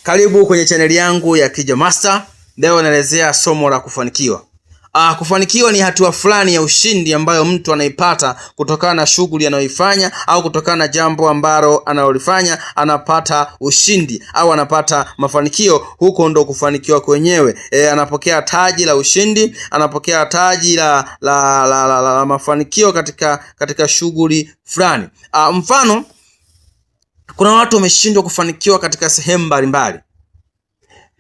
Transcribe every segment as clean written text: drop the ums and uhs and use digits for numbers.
Karibu kwenye chaneli yangu ya Kija Master. Leo naelezea somo la kufanikiwa. Kufanikiwa ni hatua fulani ya ushindi ambayo mtu anaipata kutokana na shughuli anayoifanya au kutokana na jambo ambalo analolifanya, anapata ushindi au anapata mafanikio. Huko ndo kufanikiwa kwenyewe. Anapokea taji la ushindi, anapokea taji la mafanikio katika shughuli fulani. Mfano, kuna watu wameshindwa kufanikiwa katika sehemu mbalimbali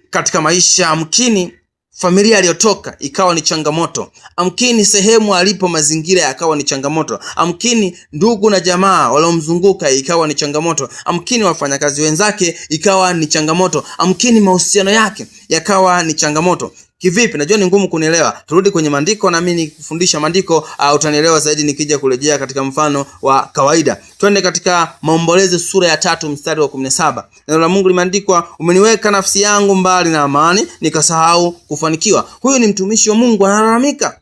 katika maisha. Amkini familia aliyotoka ikawa ni changamoto, amkini sehemu alipo mazingira yakawa ni changamoto, amkini ndugu na jamaa waliomzunguka ikawa ni changamoto, amkini wafanyakazi wenzake ikawa ni changamoto, amkini mahusiano yake yakawa ni changamoto. Kivipi? Najua ni ngumu kunielewa. Turudi kwenye maandiko na mimi nikufundisha maandiko, utanielewa zaidi nikija kurejea katika mfano wa kawaida. Twende katika Maombolezo sura ya 3 mstari wa 17. Neno la Mungu limeandikwa, umeniweka nafsi yangu mbali na amani, nikasahau kufanikiwa. Huyu ni mtumishi wa Mungu analalamika.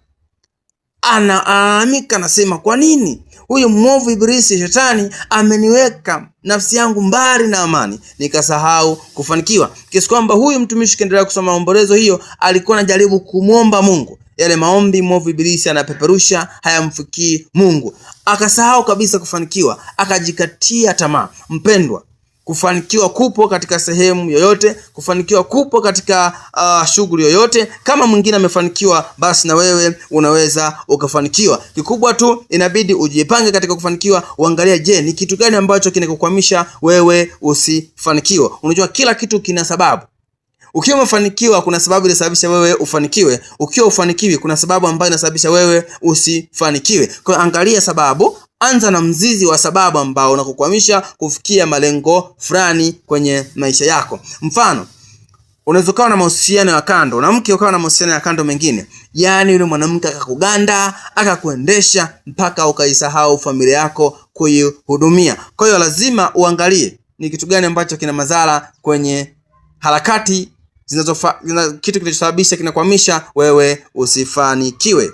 Analalamika, anasema kwa nini huyu mwovu Ibilisi shetani ameniweka nafsi yangu mbali na amani nikasahau kufanikiwa. Kiasi kwamba huyu mtumishi kiendelea kusoma maombolezo hiyo, alikuwa anajaribu kumwomba Mungu. Yale maombi mwovu Ibilisi anapeperusha hayamfikii Mungu, akasahau kabisa kufanikiwa, akajikatia tamaa. Mpendwa, kufanikiwa kupo katika sehemu yoyote, kufanikiwa kupo katika shughuli yoyote. Kama mwingine amefanikiwa, basi na wewe unaweza ukafanikiwa. Kikubwa tu inabidi ujipange katika kufanikiwa, uangalie, je, ni kitu gani ambacho kinakukwamisha wewe usifanikiwe? Unajua kila kitu kina sababu. Ukiwa umefanikiwa kuna sababu inasababisha wewe ufanikiwe. Ukiwa ufanikiwi kuna sababu ambayo inasababisha wewe usifanikiwe. Kwa hiyo angalia sababu, anza na mzizi wa sababu ambao unakukwamisha kufikia malengo fulani kwenye maisha yako. Mfano, unaweza ukawa na mahusiano ya kando na mke, ukawa na mahusiano ya kando mengine, yaani yule mwanamke akakuganda akakuendesha mpaka ukaisahau familia yako kuihudumia. Kwa hiyo lazima uangalie ni kitu gani ambacho kina madhara kwenye harakati kitu kinachosababisha kinakwamisha wewe usifanikiwe.